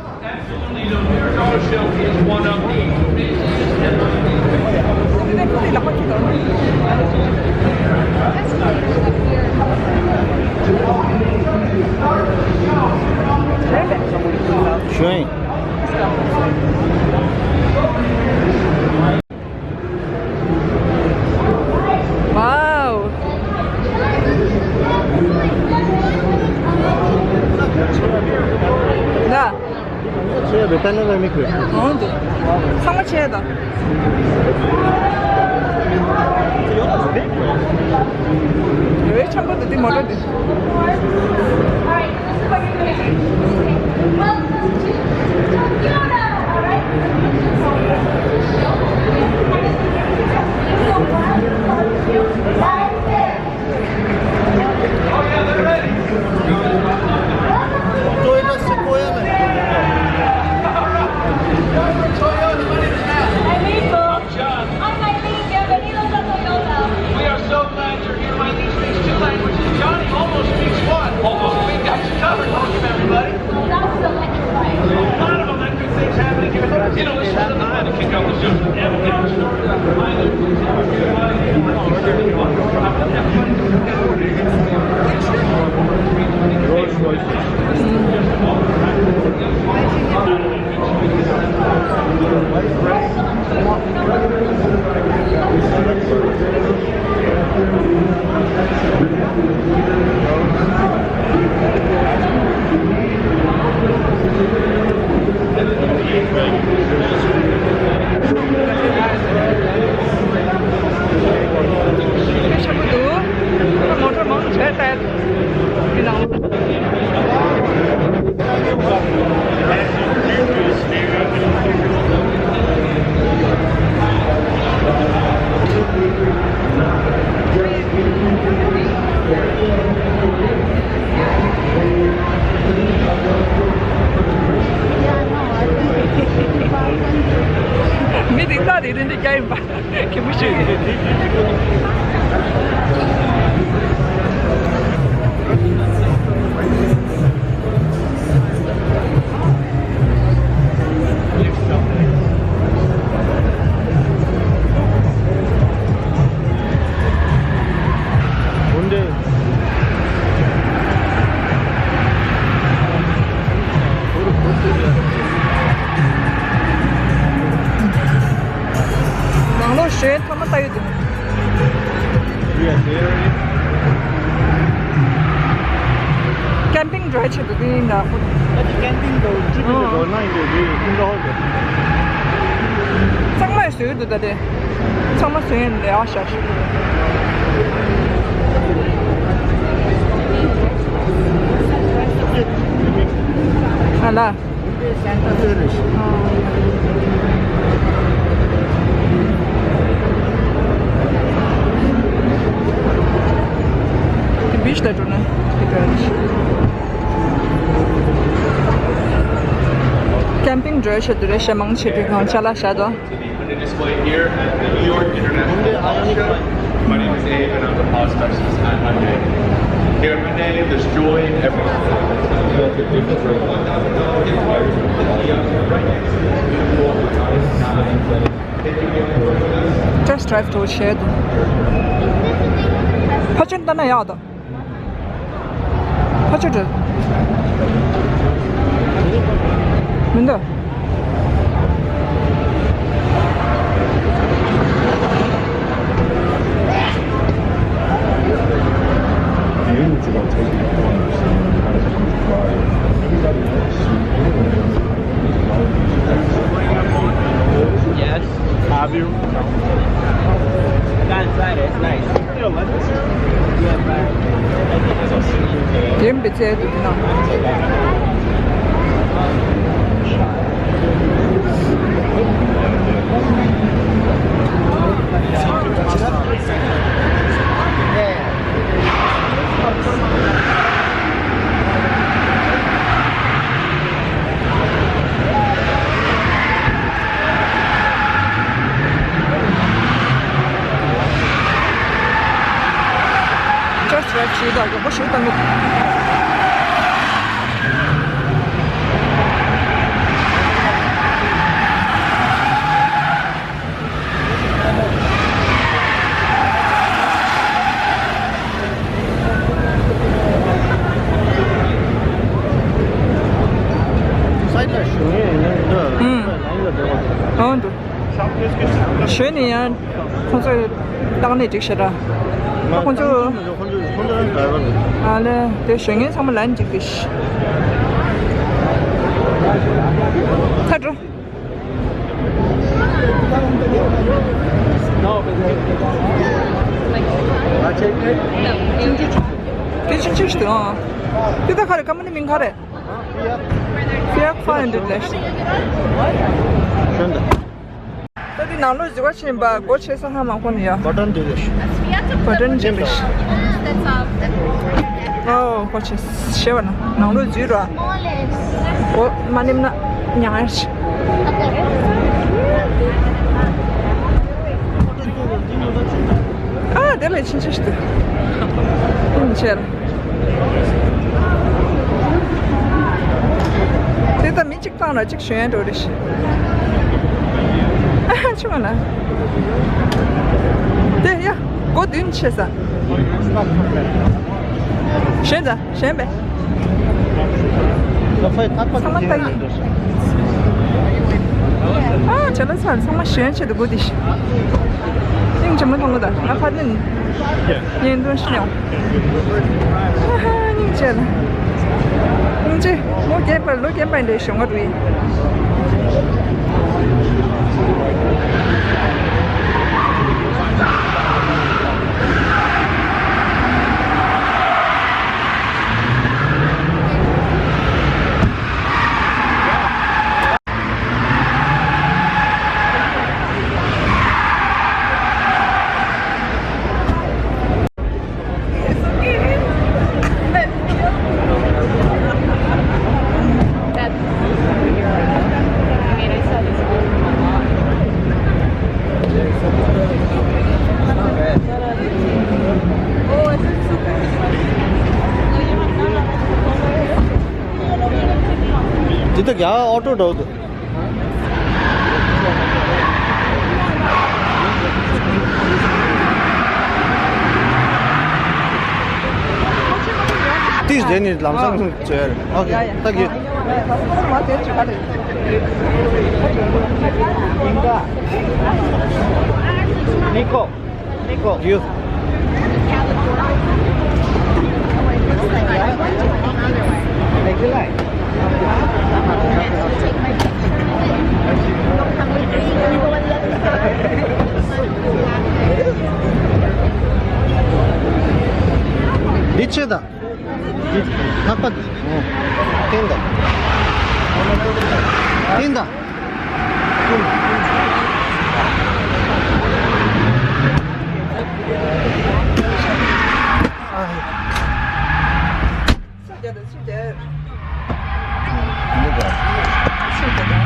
ཞུ་ཡིན། Wow. ད། ཆེ་བའི་པེ་ནོ་ར་མིག་རེད། འོང་འདུག་ཚང་མ་ཆེ་ད། རེ་བའི་ཆང་པོ་འདི་འདི་མོ་ཊ་འདི། Toyota Sequoia. John. Hi, Eileen. Bienvenidos a Toyota. We are so glad you're here. My niece speaks two languages. Johnny almost speaks one. Almost. We've got you covered. Welcome, everybody. Well, that was electrifying. A lot of electric things happening here. You know, this is the time to kick off the show. Rolls Royce. ཆེན་པོ་འདུག་མོ་ཊ་མང་ཆེ་ཏེ། འདི་ནང་ལོགས། མི་དེ་ལྟ་དེ་རིན་དེ་རྒྱ་ཡིན་པ། གད་མོ་ཤོར་ཡོད། ནང་ལོགས་གཞན་ཐོག་མ་ལྟ་ཡོད་དེ། ཀེམ་པིང་འགྲོ་ཡ་ཆེད་དུ་དེ་ཡིན་ད། ད་ཅི་ཀེམ་པིང་འགྲོ་ཅི་པིང་འགྲོ་ན་ཡིན་དེ་དེ་ཀུན་རོགས་དེ། གཙང་མ་བཟོས་འདུག་ད་དེ། ཚང་མ་བཟོས་ཡིན་ལས་ཨ་ཤ་ཤ། ཨ་ལ། དེ་བིཆ་ལ་འགྲོ་ན་དེ་ག་རེད། ཀེམ་པིང་འགྲོ་ཆེད་དུ་རེད་ཤ། མང་ཆེ་གི་གང་ཅ་ལག་བཞག་འདུག Display here at the New York International Auto Show. My name is Abe, and I'm the product specialist at Hyundai. Here at Hyundai, there's joy in every step. One thousand dollar gift card for the Kia right next to the beautiful, iconic nine. Thank you again for joining us. Test drive tour shed. ཕལ་ཆེར་ལྟ་ན་ཡག་འདུག་ཕ་ཆོས་འདྲ། མི་འདུག Yes. Have you? I got inside it. It's nice. དེ་མི་ཚེ་དུ་དེ་ན། Just drive through the, what should I do? ཞོན་ནས་ཡང་ཁོང་ཚོ་བཏང་ནས་འགྲིག་ཤག་ར། ཁོང་ཚོ་ཁོང་ཚོ་ཁོང་ཚོ་རང་ག་རེ་རེད། ཨ་ལེ་དེ་ཞོན་མཁན་ཚང་མ་ལན་འགྲིག་གི་ཤག་ཚ་འགྲོ། དེ་ཆུང་ཆུང་ཞིག་འདུག་ཨང་། དེ་ད་ག་རེ་ཀམ་པ་ནི་མིང་ག་རེ། Fiat five hundred ལས་ཤིག་ད་དེ་ནང་ལོགས་འཛུལ་བ་ཕྱིན་པ་སྒོ་ཕྱེ་ས་ཧ་མ་གོ་ནི་ཡ། བ་ཊན་དེ་རེད། བ་ཊན་ཅན་པས། ཨོ་ཁོ་ཆེ་ཤེས་བ་ན་ནང་ལོགས་འཛུལ་ར། སྒོ་མ་ནེམ་ན་ཉང་ཡར་ཤི། ཨ་དེ་ལས་ཕྱིན་ཆད་ཤི་དུ། ཨིན་ཆེ་ར། དེ་ད་མི་གཅིག་བཏང་ལ་གཅིག་ཞོན་འགྲོ་རེ་ཤི། ཨ་ཆུ་མ་ན། དེ་ཡ་སྒོ་མདུན་ཕྱེ་ས། ཞོན་ད་ཞོན་པས། ཚང་མ་ལྟ་གི། ཨ་བྱ་ལ་ཚར་ཚང་མ་ཞོན་ཆེད་དུ་སྒོ་དེ་ཤི། སྙིང་རྗེ་མོ་མཐོང་གི་ད་ང་ཕར་ནི། གཉེན་དོན་ཤི་མྱོང་། ཧ་ཧ་སྙིང་རྗེ་ལ། སྙིང་རྗེ། ལོ་རྒན་པར་ལོ་རྒན་པ་འདྲའི་ཞོན་ག་འགྲོ་ཡིན། འདི་དག་ཡང་ཨོ་ཊོ་འགྲོ་འདུག་ཏིས་རྗེས་ནི་ལམ་སང་བྱོས། ཨོ་ཁེ། ཐག་གི། ནི་ཀོ། ནི་ཀོ། ཡུ། འདི་ཆེ་ད། འདི་ལྷག་པ། ཨོ། བསྟན་ད། བསྟན་ད། ཨ། ཚུར་རྒྱབ་དང་ཚུར་རྒྱབ། འདི་ག་ཚུར་རྒྱབ་དང་།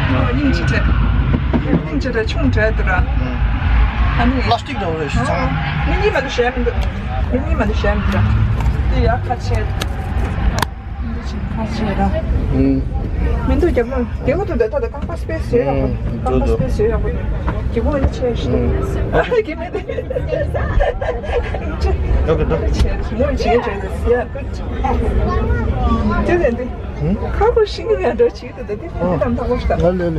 ཨོ་སྙིང་རྗེ་སྤྲད། སྙིང་རྗེ་སྤྲད་ཆུང་སྤྲད་དུ་ར། ཨ་ནི་པ་ལ་སི་ཊིག་འདྲ་བོ་རེད་ཤི་ཚང་མ། མི་གཉིས་མ་གཏོགས་གཞན་མི་འདུག་མི་གཉིས་མ་གཏོགས་གཞན་མི་འདུག་དེ་ཡག་ཁ་ཆེ། ཁ་ཆེ་ར། ཨུམ། མི་འདུག་རྒྱབ་ལོགས་དེ་གོ་ཐུབ་དེ་ད་ད་རྐང་པ་སྤེ་སི་ཡོད་ཡག་པོ། ཨུམ། རྐང་པ་སྤེ་སི་ཡོད་ཡག་པོ། གི་གོ་ནི་ཆེ་ཤི། ཨུམ། གི་མེད་དེ། ཆེ་ཆེ་ཆེ་ཡ་གུད། དེ་དེ་དེ། ཁ་ཁོ་ཤི་གི་ཡ་འགྲོ་ཆི་དེ་དེ་དེ་དམ་ཐག་པོ་ཤི་ད། ལ་ལ་ལ།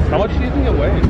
How much do you think it weighs?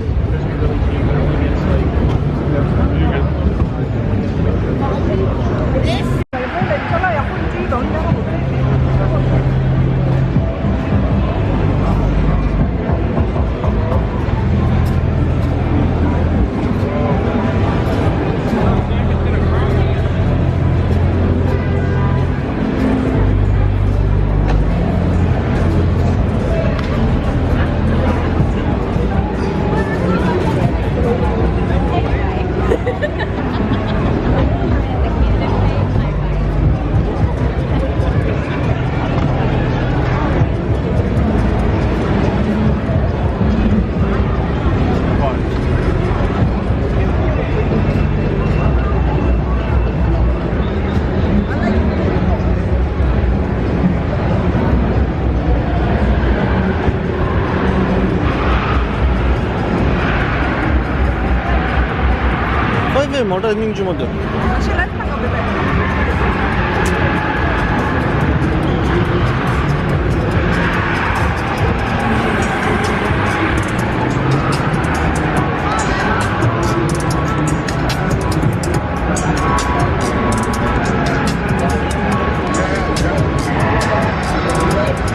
མོ་ཊ་སྙིང་རྗེ་མོ་འདུག་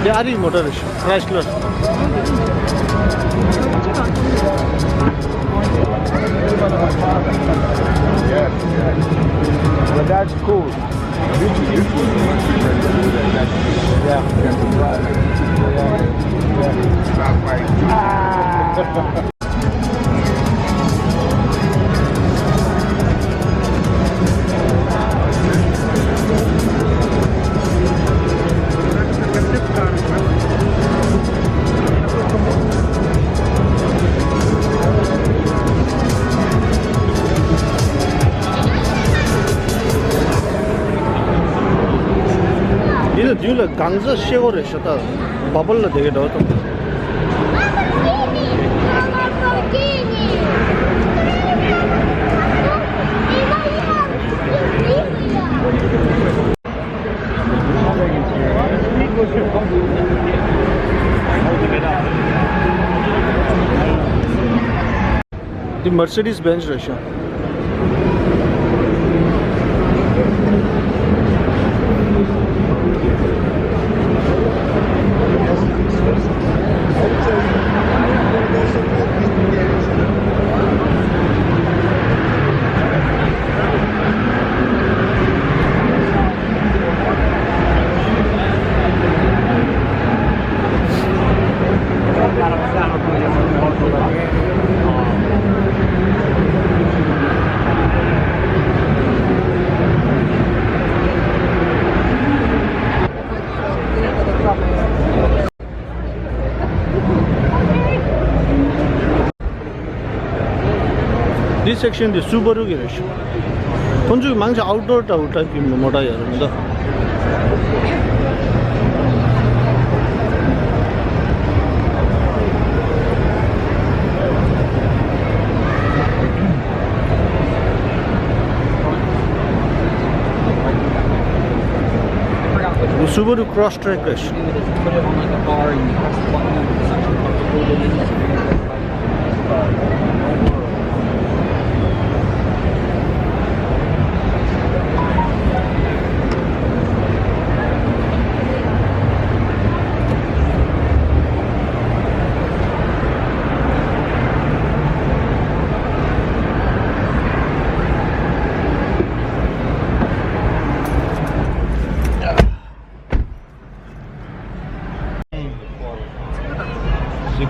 འདི་ཨ་རིའི་མོ་ཊ་རེད། Chrysler. Yes, yes. But that's cool. This is, this is, yeah. Ah. འདི་ལ་མདུན་ལ་གང་ཟག་ཤེལ་སྒོ་རེད་ཤག་ད། བ་བལ་ལ་དེ་གའི་འདྲ་བ་དང་། འདི་Mercedes Benz རེད་ཤག་འདི་སེག་ཤན་འདི་སུ་བ་རུ་གི་རེད་ཤག་ཁོང་ཚོས་མང་ཆེ་outdoor འདྲ་བོ་ཊའིབ་ཀྱི་མོ་ཊ་ཡོད་རེད་མི་འདུག Subaru Crosstrek. གཟིགས་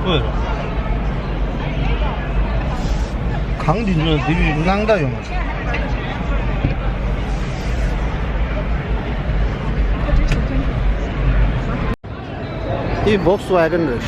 དགོས། གངས་འདི་ཚོ་འདི་བའི་སྣང་དག་ཡོང་བ་རེད། འདི་Volkswagen རེད།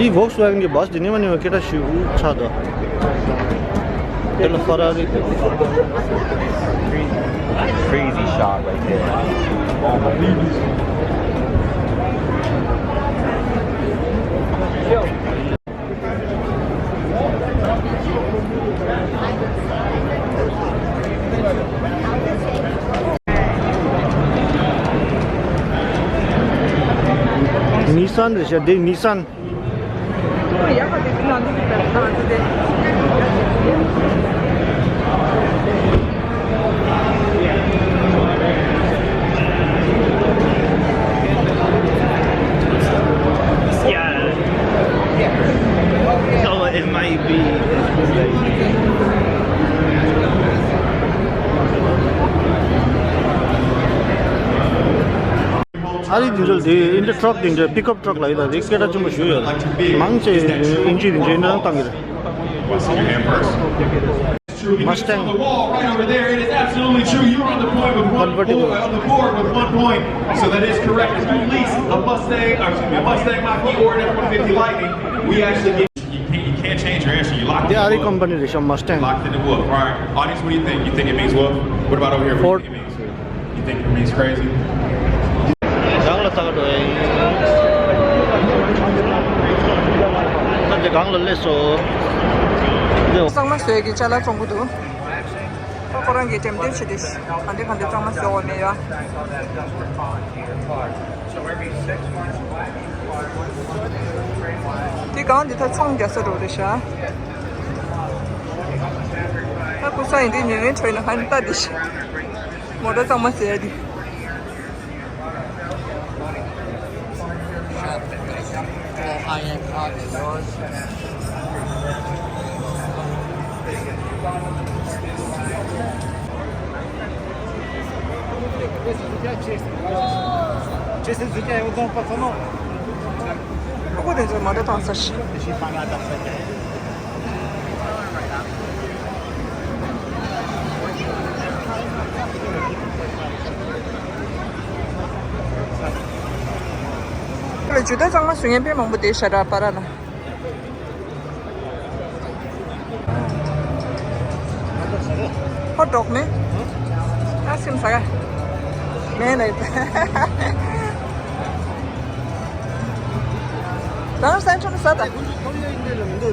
འདི་Volkswagen གི་བྷ་སི་འདི་ནི་མ་ནི་མ་སྐད་གྲགས་ཤིག་ཆགས་འདུག་དེ་ལ་Ferrari དེ། Crazy shot right there. Nissan རེད་ཤག་འདི་Nissan། Yeah. So it might be. ཨ་རི་དེ་འདྲ་དེ་ཨིན་ཏྲ་ཊྲག་དེ་འདྲ་པིག་ཨབ་ཊྲག་ལ་ཡོད་ད། དེ་སྐད་གྲགས་ཆེན་པོ་ཞིག་ཡོད། མང་ཆེ་ཨིན་ཇི་དེ་འདྲ་ཨིན་ཏྲ་བཏང་གི་རེད། Mustang. Right over there, it is absolutely true. You were on the point with one Convertible. Point, on the board with one point. So that is correct. If you lease a Mustang, or excuse me, a Mustang Mach-E or an F one fifty Lightning, we actually get. You can't, you can't change your answer. You locked in. དེ་ཨ་རི་ཀམ་པ་ནི་རེད་ཤག Mustang. Locked in the wolf. All right, audience, what do you think? You think it means wolf? What about over here? Ford. You think it means crazy? གང་ལ་བཏགས་འགྲོ་ཡིན། ད་དེ་གང་ལ་སླེབས་སོང་། གཙང་མ་བཟོས་ཀྱི་ཅ་ལག་བཙོང་གི་འདུག་ཁོ་རང་གིས་འགྲེམས་སྟོན་བྱེད་དེ། ག་འདྲ་ག་འདྲ་གཙང་མ་བཟོས་འོ་མེད་ཡ། དེ་གང་འདི་ད་ཚོང་རྒྱག་ས་འགྲོ་རེད་ཤག་ད་ཁུ་ས་ཡིན་དེ་ཉེ་ངན་ཁྲོད་ན་ཧན་ལྟ་དེ་ཤག་མོ་ཊ་གཙང་མ་བཟོས་ཡ་དེ། All high-end cars. ཁོ་དེ་ཚོ་མ་འདྲ་བཏང་ས་ཞིག་ཁོ་ལ་ཇུ་ཏ་གཙང་མ་བཟོ་མཁན་དཔེ་མང་པོ་བསྡད་ཤག་ར་པ་ར་ལ། ཧོ་ཊོག་མེད། ཨ་སིམ་ས་ག་མེད་ལ། ད་སེན་ཊྲལ་ས་ད། ཨ། རེ་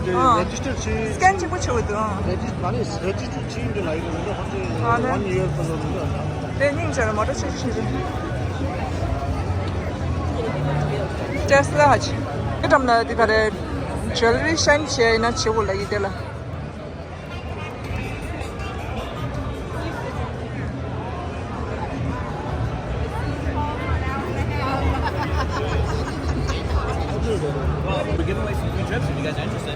ཇི་སི་ཊར་བྱས། སི་ཀེན་གཅིག་པོ་བྱེད་དགོས་འདུག་ཨ། རེ་ཇི་སི་ཊར་མ་རེད། རེ་ཇི་སི་ཊར་བྱས་འདི་ལ་ཡོད་མི་འདུག་ཁོ་ཚོས་ཨ་ནི་ཝན་ཡིར་ཙམ་ལ་མི་འདུག་དེ་སྙིང་རྗེ་ལ་མོ་ཊ་ཆེ་ཆེ་རེད། ཊེ་སི་ལ་ཧ་ཆེ། དེ་འགྲམ་ལ་དེ་ག་རེ་ཇུ་ལི་རི་ཤན་བྱས་ཡིན་ན་བྱེད་དགོས་ལ་ཡིན་དེ་ལ། We're giving away some free trips if you guys are interested.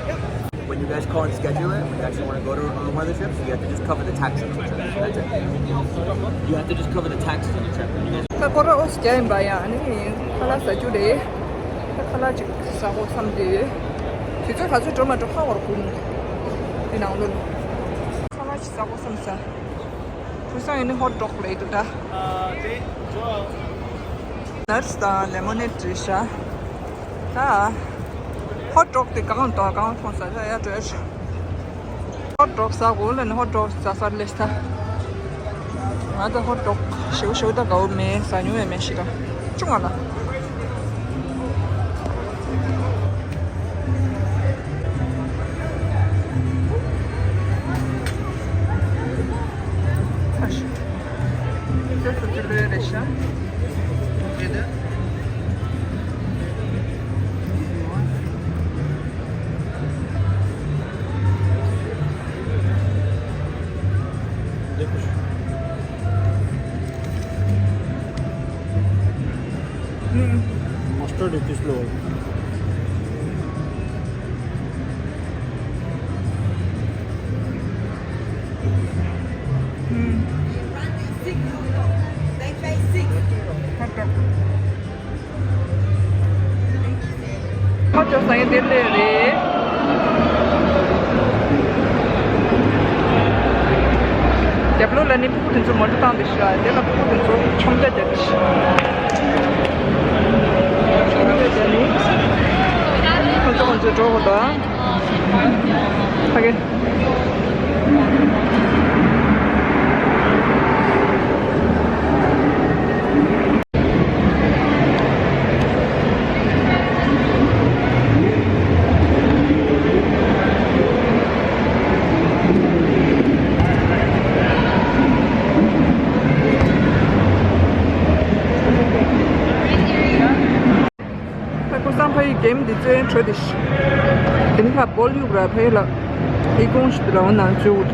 When you guys call and schedule it, we actually want to go to uh, one of the trips. You have to just cover the taxes on the trip. That's it. You have to just cover the taxes on the trip. When you guys ད་ཁོ་ར་ཨོ་སི་རྒྱ་ཡིན་པ་ཡང་ནི་ཁ་ལག་ཟ་རྒྱུ་རེད། ད་ཁ་ལག་ཅིག་ཟ་དགོས་བསམ་དེ། དུས་ཚོད་ག་ཚོད་འགྲོ་མ་འགྲོ་ཧ་གོ་ར་གོ་མི་འདུག་དེ་ནང་ལོ་ལ་ཁ་ལག་ཅིག་ཟ་དགོས་བསམ་ས། ཁུ་སང་ཡིན་ནི་ཧོ་ཊོག་ལ་ཡི་འདུག་ད། ནར་སི་དང་ལེ་མོ་ནེ་ཌི་བྲིས་ཤག་ད་ཧོ་ཊོག་དེ་གང་དང་གང་མཐོང་ས་ཡ་ཡ་བྲོས་ཤག་ཧོ་ཊོག་ཟ་དགོས་ལ་ནི་ཧོ་ཊོག་ཟ་སར་ལེ་ས། ང་ད་ཧོ་ཊོག་ཞེའུ་ཞེའུ་ད་དགའ་བོ་མེད། ཟ་མྱོང་ཡང་མེད་ཤི་ཀ་ཅུང་ང་ལ། Mustard is slow. ཁ་ཅོག་ཟ་ཡི་འདིར་སླེབས་རེད། རྒྱབ་ལོགས་ལ་ནི་ཕྲུ་གུ་དེ་ཚོ་མོ་ཊ་བཏང་དེ་ཤི་ར། དེ་ལ་ཕྲུ་གུ་དེ་ཚོ་མཆོང་རྒྱག་རྒྱག་དེ་ཤི། མཆོང་རྒྱག་རྒྱག་ནི། ཁོ་ཚོ་ཁོ་ཚོ་འགྲོ་དགོས་དོ། ཕ་གི། ད་ཁོ་སང་ཕ་ཡི་གེམ་འདི་ཚོའི་འཕྲོ་དེ་ཤི། དེ་ནི་ཁ་བོལ་ཡུག་ར་ཕ་ཡི་ལ། ཧི་གོང་ཞིག་ལ་འོ་ནང་བཅུག་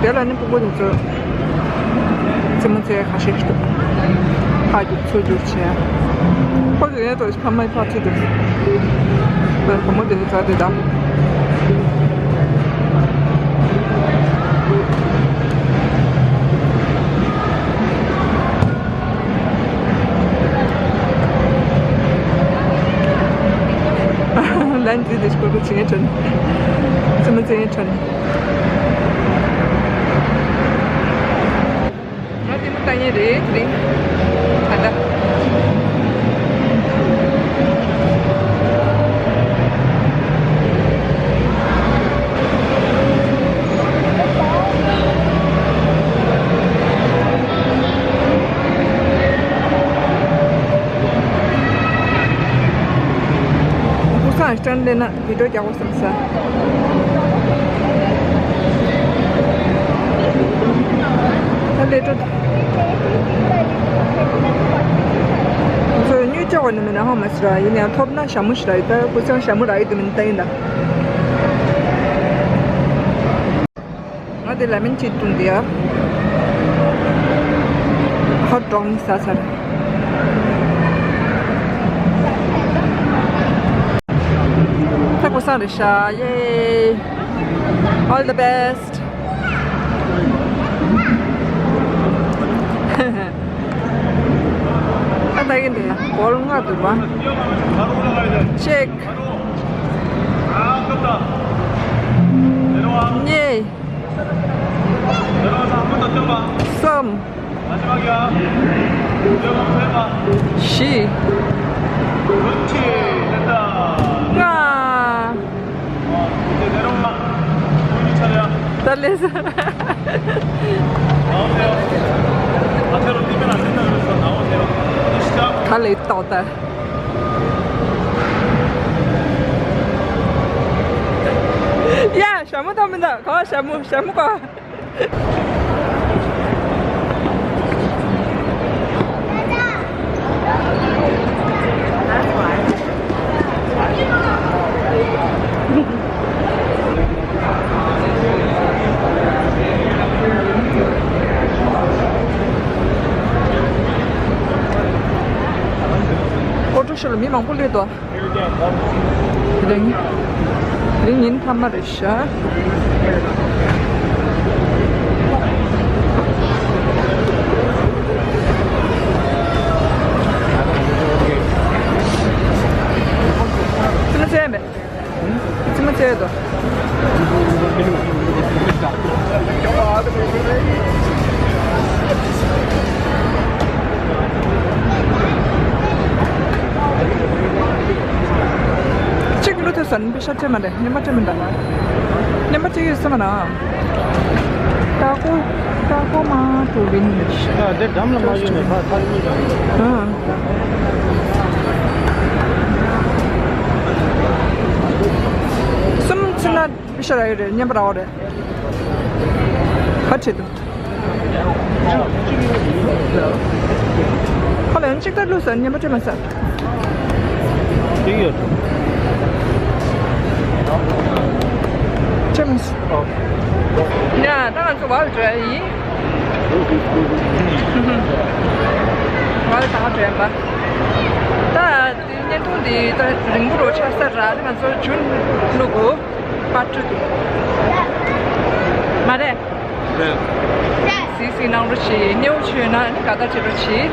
དེ་ལ་ནི་ཕྲུ་གུ་དེ་ཚོ་རྩེད་མོ་རྩེ་ཁ་ཤས་ཤིག་འདུག་ཕར་རྒྱུག་ཚུར་རྒྱུག་བྱས། ཁོ་ཚོ་ཡོད་དོ་ཕ་མའི་ཕར་ཚུར་རྒྱུག་བུ་མོ་དེ་ཚོ་དེ་དང་། ལན་འདི་འདི་སྐོར་པ་ཚིག་ངན་དྲན། ཚིག་མ་ཚིག་ངན་དྲན། ང་དེ་མོ་ལྟ་ཉེ་རེད་དེ་རིང་། ད་ལྟ། ཀུ་སང་སྟན་ལེ་ན་བི་ཌིའོ་རྒྱག་གོ་བསམ་ས། ད་ལས་འཕྲོ། ཚོ་དངུལ་རྒྱག་པ་ནི་མིན་ན་ཧ་མ་སི་ར་ཡིན་ཡང་ཐོབ་ན་ཞྭ་མོ་ཞིག་ར་ཡིན། ད་ཀུ་སང་ཞྭ་མོ་ར་ཡིན་དུ་མིན་ད་ཡིན་ད། ང་དེ་ལ་མིན་གཅིག་བཏུང་དེ་ཡ། ཧོ་ཊི་ཌོག་ནི་ཟ་ཚར། ད་ཀུ་སང་རེད་ཤག་ཡེ། All the best. ཨ་ད་གིན་དེ་སྒོར་ལྔ་འདུག་པ། ཅེག་གཉིས། གསུམ། བཞི། ལྔ། ད་ལེ་ས། ག་ལེ་ཏོག་ད། ཡ། ཞྭ་མོ་དང་མི་འདུག་གོ། ཞྭ་མོ། ཞྭ་མོ་གོ། ཨོ་ཊོ་ཤོ་ལ་མི་མང་པོ་སླེབས་འདུག་དེ་རིང་། དེ་རིང་ཉིན་མཐའ་མ་རེད་ཤག་ཙི་མ་ཚེ་མེད། ཙི་མ་ཚེ་དོ། གཅིག་བླུག་ཐུབ་ས་ནི་པེ་ཤ་སྤྲད་མ་རེད། སྣོན་པ་སྤྲད་མི་འདུག་སྣོན་པ་གཅིག་ཡོད་ས་མ་ན། ཏ་ཀོ། ཏ་ཀོ་མ་ཏུ་བིན་ནི་ཤ། ཨ་དེ་འགྲམ་ལ་མ་ཡོད་ནས་ཕ་ཐག་མི་འགྲམ། ཨ། གསུམ་ཚུད་ན་པེ་ཤ་རག་ཡོད་རེད། སྣོན་པ་རག་པ་རེད། ཧ་ཆེ་དུ། ཁོ་ལ་ཡང་གཅིག་ལྟར་བླུགས་ས་སྣོན་པ་སྤྲད་མ་ས། ཅིག་ཡོད། ཅེམ་སི། ཨོ། ཡ། ད་ང་ཚོ་བར་འགྲོ་ཡ་ཡིན། བར་ད་འགྲོ་ཡ་པ། ད་དེ་བརྙན་ཐུང་འདི་ད་རིང་པོ་རོ་ཆགས་ས་ར། ད་ང་ཚོ་ཇུན་བླུག་གོ། པར་ཊུ་དུ། མ་རེད། རེད། སི་སི་གནང་རོགས་བྱེད། སྣེའུ་ཆོས་ན་ནི་དགའ་ད་བྱེད་རོགས་བྱེད།